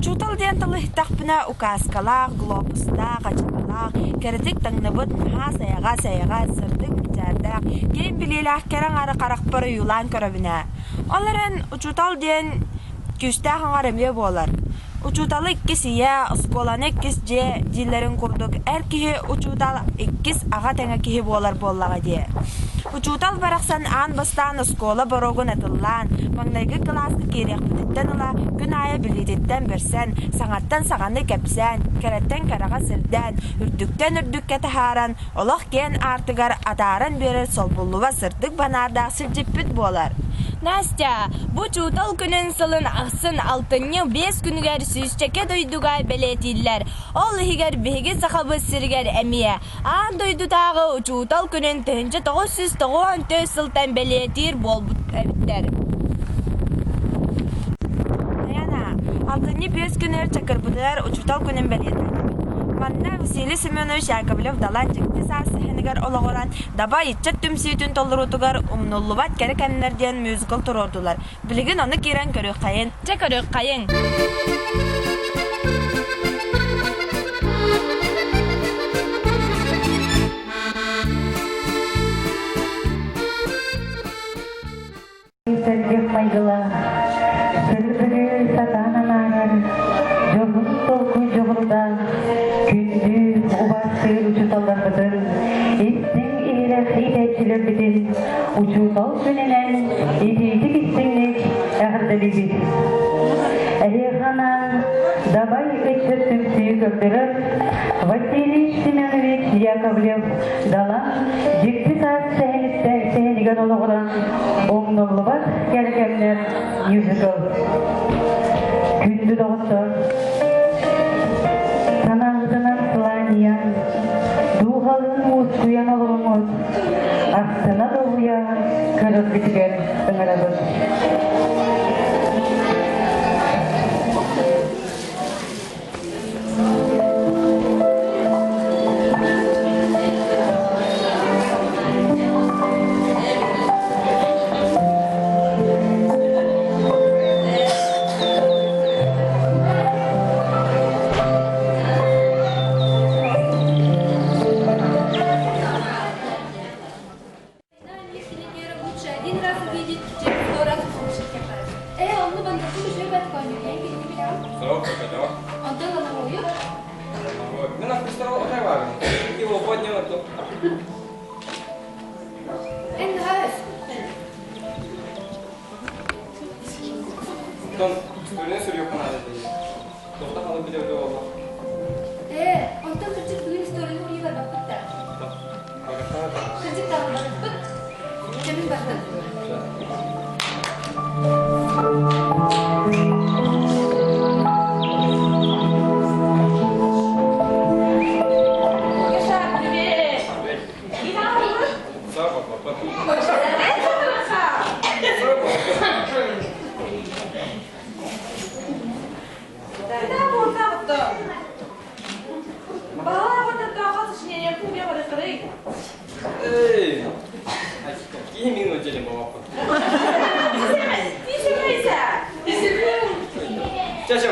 Учуутал диэн тылы иһиттэхпинэ указкалаах, глобустаах, ачыкылаах, кэрэтик таҥныбыт, наһаа сайаҕас-сайаҕас, сырдык мичээрдээх, киэҥ билиилээх кэрэ аҥаары харахпар ойуулаан көрөбүн ээ. Ол эрэн учуутал диэн күүстээх аҥар эмиэ буолар. Учууталы иккис ийэ, оскуоланы иккис дьиэ дииллэрин курдук эр киһи учуутал иккис аҕа тэҥэ киһи буолар буоллаҕа дии. Учуутал барахсан аан бастаан оскуола боруогун атыллаан, маҥнайгы кылааска киириэхпититтэн ыла күн аайы билиититтэн бэрсэн, саҥаттан саҥаны кэпсээн, кэрэттэн кэрэҕэ сирдээн, үрдүктэн үрдүккэ таһааран, олох киэн аартыгар атааран биэрэр солбуллубат сырдык банаардаах сирдьиппит буолар. Настя, бу учуутал күнүн сылын ахсын алтынньы 5 күнүгэр сүүсчэкэ дойдуга бэлиэтииллэр. Ол иһигэр биһиги Сахабыт сиригэр эмиэ. Аан дойдутааҕы учуутал күнүн 1994 сылтан бэлиэтиир буолбут эбиттэр. Даяна, алтынньы 5 күнүгэр Чакырбытыгар учуутал күнүн бэлиэтээтибит. Манна Василий Семенович Яковлев-Далан дьикти саас сэһэнигэр олоҕуран Дабай ыччат түмсүүтүн толоруутугар «Умнуллубат кэрэ кэмнэр» диэн мюзикл туруордулар. Билигин ону киирэн көрүөххэйин. Чэ көрүөххэйиҥ. Сэргэх майгылаах, сырдыгы сатаан анаарар, дьоһун толкуй дьоҕурдаах, күндү убаастыыр учууталларбытын, истиҥ иһирэх иитээччилэрбитин учуутал күнүнэн итиитик-истиҥник эҕэрдэлиибит! Эһиэхэ анаан Дабай ыччат түмсүү көрдөрөр Василий Семенович Яковлев Далан дьикти саас сэһэнигэр олоҕуран умнуллубат кэрэ кэмнэр мюзикл. Күндү доҕоттор, санааҕытынан сылаанньыйан, дууһалыын уоскуйан олоруҥут, астына долгуйа көрөргүтүгэр ыҥырабыт. Лучше один раз увидеть, чем сто раз услышать. Онну бандакку үчүгэй конюхен киһини билэҕин? Суох, көрбөтөҕүм. Онтон лановойу? Мин аккустара отой баарым. Его поднял эту. Эн наһаа өс. Онтон историяны суруйуохха наада дии. Тоҕо халык билэ буолла. Онтон кырдьык бүгүн историяны уруйу барбаппыт да. Кырдьык даҕаны барбаппыт. Кэмин бардым. Эй, какие минуты молоко? Чэ, чэ,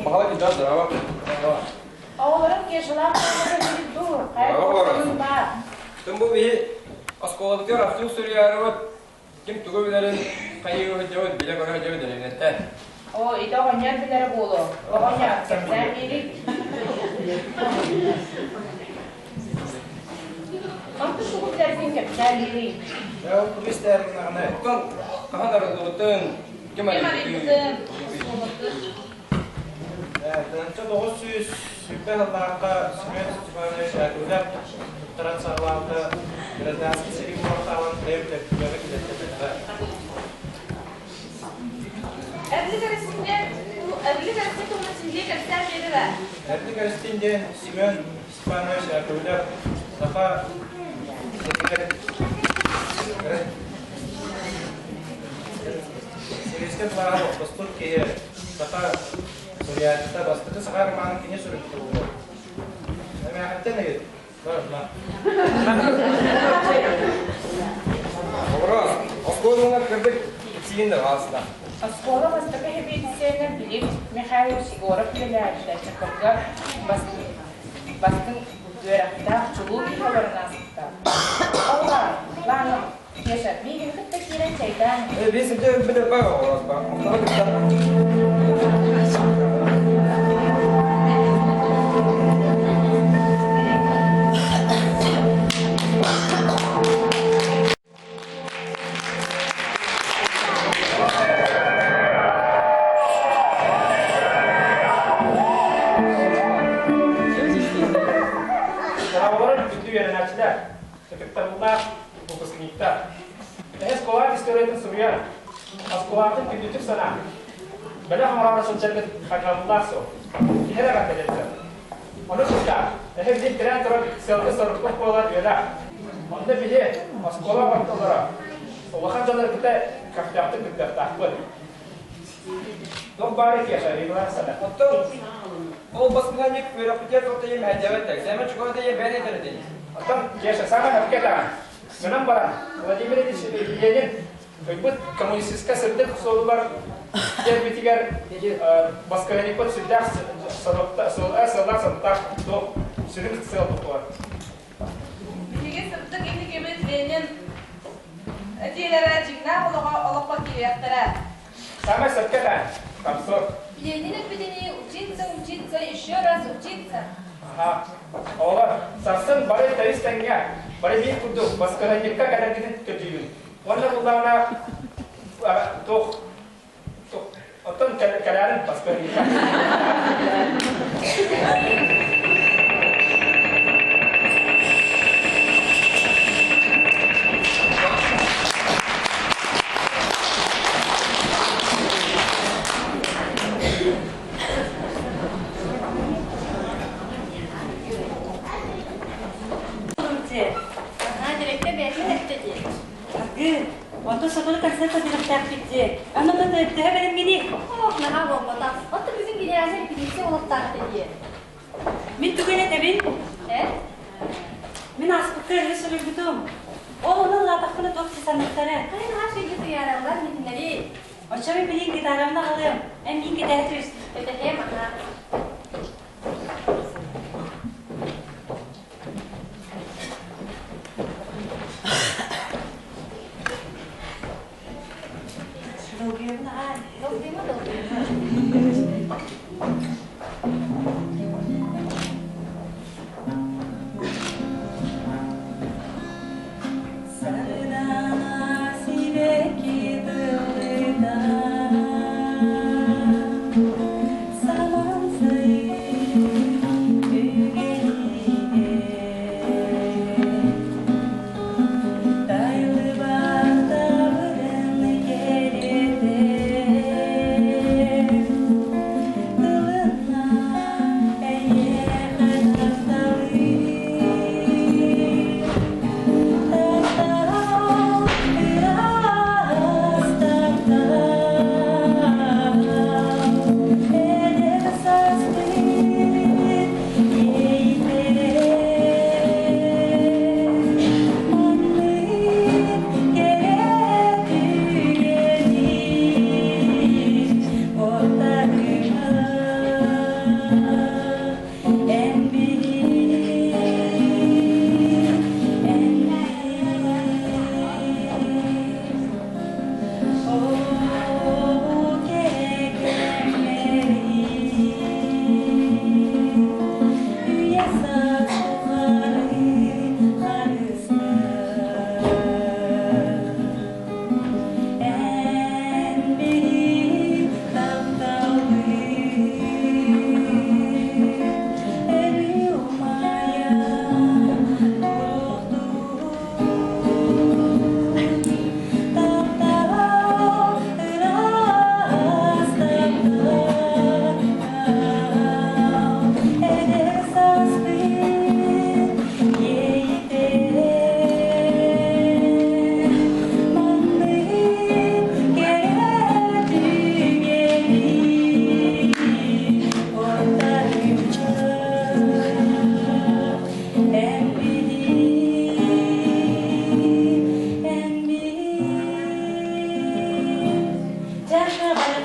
Баһылай да здорово. Оҕолорум Кешалаах дуу, хайа Тым бу биһи оскуолабытыгар архив суруйаарыбыт ким тугу билэрин хайыы сылдьабыт билэ көрө сылдьабыт дэриэбинэттэн. Оо, ити оҕонньор билэрэ буолуо. Оҕонньор, кэпсээн биэрий. Онтон тугу билэргин кэпсээн биэрий. Оттон хаһан арыллыбытын, ким Ким арыйбытын. арыйбытын, оскуолатын. 1920 сыллаахха Семен Степанович Яковлев туттаран саҕалаабыта, гражданскай сэрии буолан хаалан бэйэм төрдүөҕэ киллэртэрбэтэҕэ. Эрдик Эрстин Эрдик Эрстин туһунан сиһилии кэпсээн биэрэрэ. Эрдик Эрстин диэн Семен Степанович Яковлев саха сиригэр Сэбиэскэй былааһы охтоспут киһи саха суруйааччыта бастакы саха романын кини суруйбута буолуо. Эмээхиттэн ыйыт. Бар, Оҕолор, оскуоланы кырдык кэпсиигин да ааста. Оскуола бастакы эпидициянан Филипп Михайлович Егоров үлэлээбитэ Чакырга бастыҥ үөрэхтээх чулуу киһи олорон ааспыта. Ол Лана, Кеша, миигин кытта киирэн чэйдээн. Биэс үтэ өлбүтэ бар оҕолор бар. Оттон кытта. Саҕаларын күндү үөрэнээччилэр, ытыктабыллаах выпускниктар. Эһэ оскуола историятын суруйар, оскуолатын күндүтүк санаан, бэлэх оҥороору сылдьаргыт хайҕабыллаах суол. Иһэр эҕэрдэлэргэ. Ону кытта эһэ билин тирээн турар сыалга-сорукка буолар үөрэх. Онно биһи оскуола ортолоро улахан дьоннор кытта көхтөөхтүк кыттыахтаахпыт. Туох баары Кеша, Регулар сана. Оттон ол баспынаник үөрэхпитигэр туох мэһэйдээбэт экзамен чугаһа да бэйэн этэр этини. Оттон Кеша, самый хөпкө таҕан. Гынан баран, Владимир Ильич Ленин Ыйбыт коммунистическай сырдык суолугар кэлбитигэр баскыһынньыкпыт сүрдээх сыаллаах-соруктаах туох сүрүн сыал тутуһар. Биһиги сырдык инникибит Ленин этиилэрэ дьиҥнээх олоҕо олоххо киириэхтэрэ. Самое сөпкө да, комсорг. Ленин эппитинии учиться, учиться, еще раз учиться. Аха. Оҕолор, сарсын бары тэрис тэҥҥэ, бары биир курдук баскыһынньыкка кэлэргитин көрдүүбүн. Уонна буллаҕына туох оттон кэлээрин баскыһынньыкка. Ага, директор бэйэтин эттэ дии. Аргы, онтон сотору концерт көрдөрүөхтээхпит дии. Аны төһө бэлэмҥиний? Ох, наһаа буолбатах. Оттон бүгүн генеральнай репетиция олохтоох этэ дии. Мин тугу этэбин? Э? Мин ааспыкка ырыа суруйбутум. Ол ону ылаатахпына туох саныахтара? Хайа наһаа сүйдүү туйаараллар митиннэри. Оччо мин билигин гитарабын аҕалыам. Эн миин кэтэһэ түс. Кэтэһиэм, аһаа. Долгуйабын аҕай. Долгуйма, долгуйма. Сардаана сибэкки тыллыта Саман сайын үгэнигэр Тайлыбатабырын кэрэтэ Тылын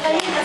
Как всегда.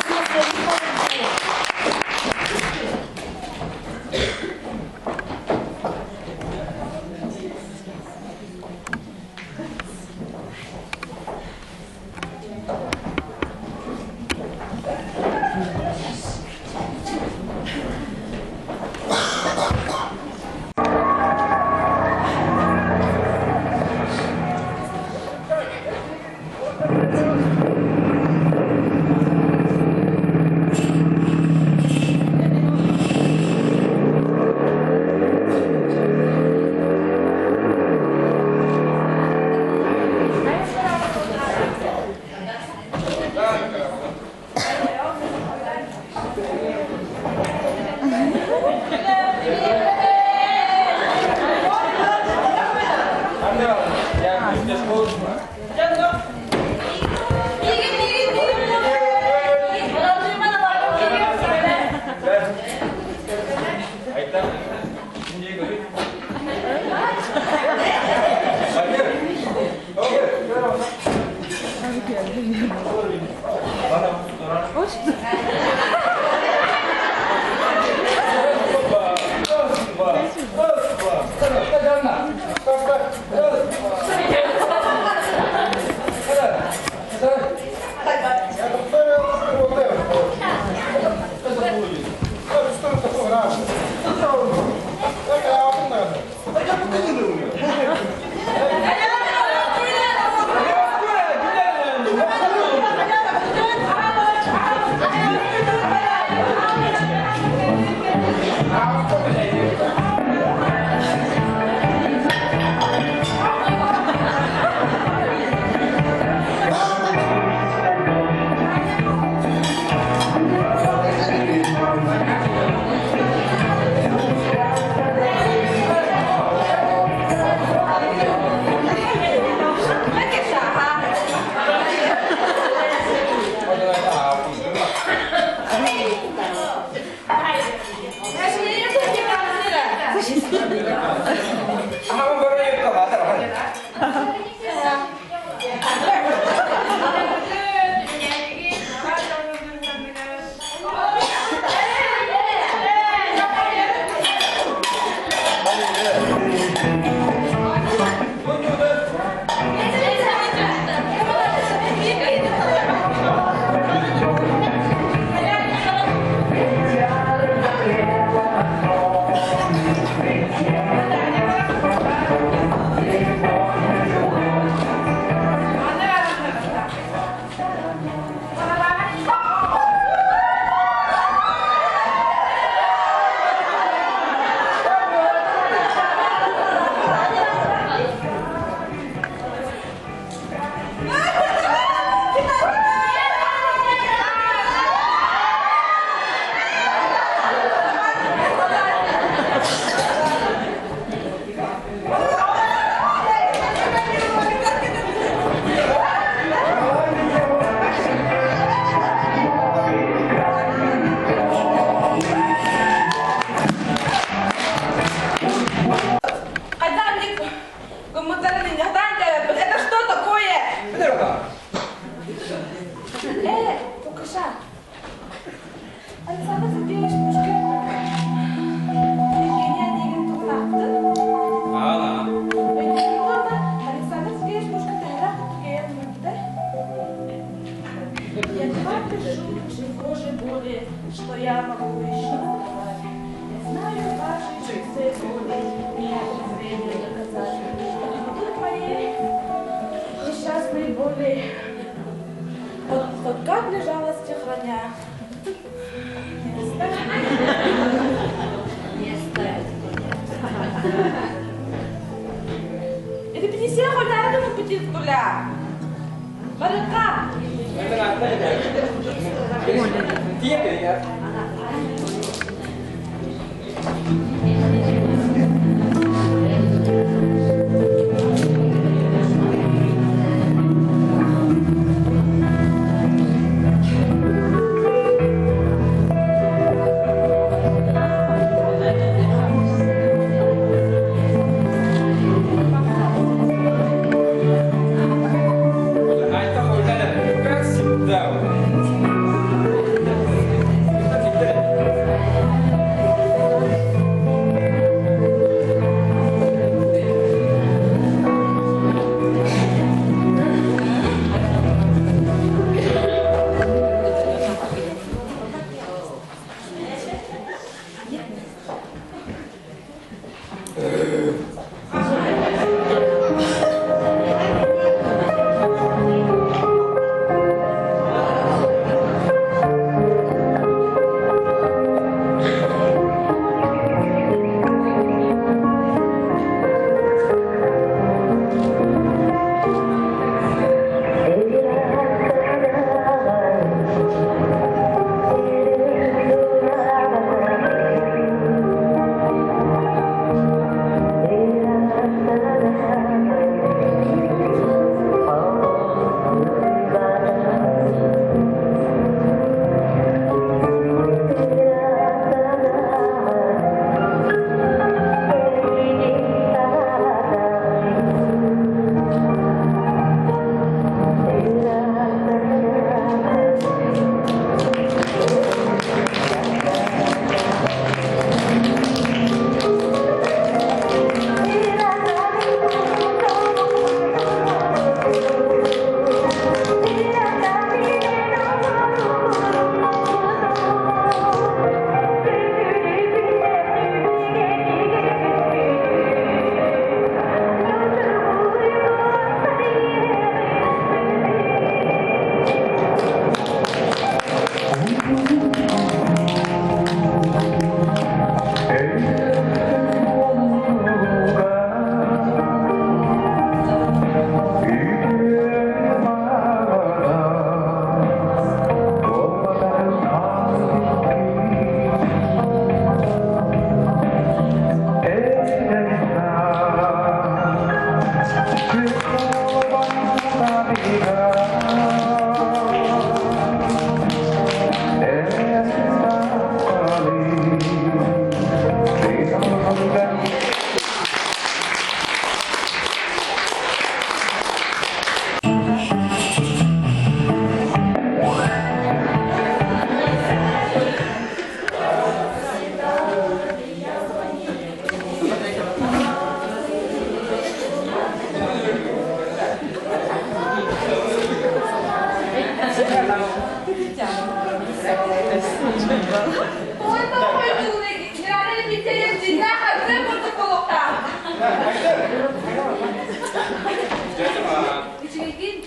Үчүгэйгин.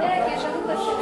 Ээ, Кешаны көрсө.